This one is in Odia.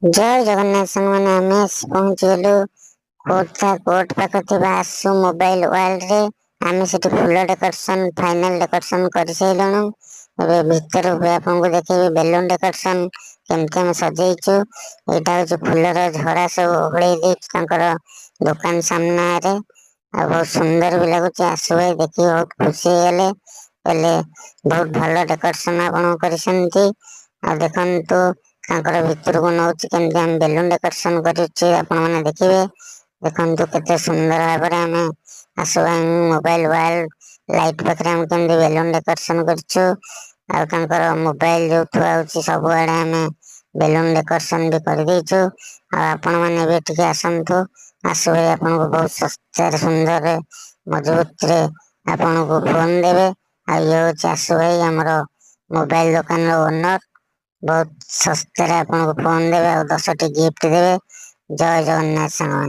ଜୟ ଜଗନ୍ନାଥ ସାଙ୍ଗମାନେ, ଆମେ ଆସି ପହଞ୍ଚିଗଲୁ ଖୋର୍ଦ୍ଧା କୋର୍ଟ ପାଖରେ ଥିବା ଆସୁ ମୋବାଇଲ ୱାର୍ଲଡରେ। ଆମେ ସେଠି ଫୁଲ ଡେକୋରେସନ, ଫାଇନାଲ ଡେକୋରେସନ କରିସାରିଲୁଣୁ। ଏବେ ଭିତରକୁ ଆପଣଙ୍କୁ ଦେଖେଇବି ବେଲୁନ ଡେକୋରେସନ କେମିତି ଆମେ ସଜେଇଛୁ। ଏଇଟା ହଉଛି ଫୁଲର ଝରା, ସବୁ ଓହଳେଇ ଦେଇଛୁ ତାଙ୍କର ଦୋକାନ ସାମ୍ନାରେ ଆଉ ବହୁତ ସୁନ୍ଦର ବି ଲାଗୁଛି। ଆସୁ ଭାଇ ଦେଖିକି ବହୁତ ଖୁସି ହେଇଗଲେ, କହିଲେ ବହୁତ ଭଲ ଡେକୋରେସନ ଆପଣ କରିଛନ୍ତି। ଆଉ ଦେଖନ୍ତୁ, ତାଙ୍କର ଭିତରକୁ ନଉଛି, କେମିତି ଆମେ ବେଲୁନ ଡେକୋରେସନ କରିଛୁ ଆପଣମାନେ ଦେଖିବେ। ଦେଖନ୍ତୁ, କେତେ ସୁନ୍ଦର ଭାବରେ ଆମେ ଆସୁ ଭାଇ ମୋବାଇଲ ୱାର୍ଲଡ ଲାଇଟ୍ ପାଖରେ ଆମେ କେମିତି ବେଲୁନ ଡେକୋରେସନ କରିଛୁ। ଆଉ ତାଙ୍କର ମୋବାଇଲ ଯୋଉ ଥୁଆ ହଉଛି, ସବୁଆଡେ ଆମେ ବେଲୁନ ଡେକୋରେସନ ବି କରିଦେଇଛୁ। ଆଉ ଆପଣମାନେ ବି ଟିକେ ଆସନ୍ତୁ, ଆସୁ ଭାଇ ଆପଣଙ୍କୁ ବହୁତ ଶସ୍ତାରେ, ସୁନ୍ଦରରେ, ମଜବୁତରେ ଆପଣଙ୍କୁ ଫୋନ ଦେବେ। ଆଉ ଇଏ ହଉଛି ଆସୁ ଭାଇ, ଆମର ମୋବାଇଲ ଦୋକାନର ଓନର। ବହୁତ ଶସ୍ତାରେ ଆପଣଙ୍କୁ ଫୋନ ଦେବେ ଆଉ 10ଟି ଗିଫ୍ଟ ଦେବେ। ଜୟ ଜଗନ୍ନାଥ ସାଙ୍ଗମାନେ।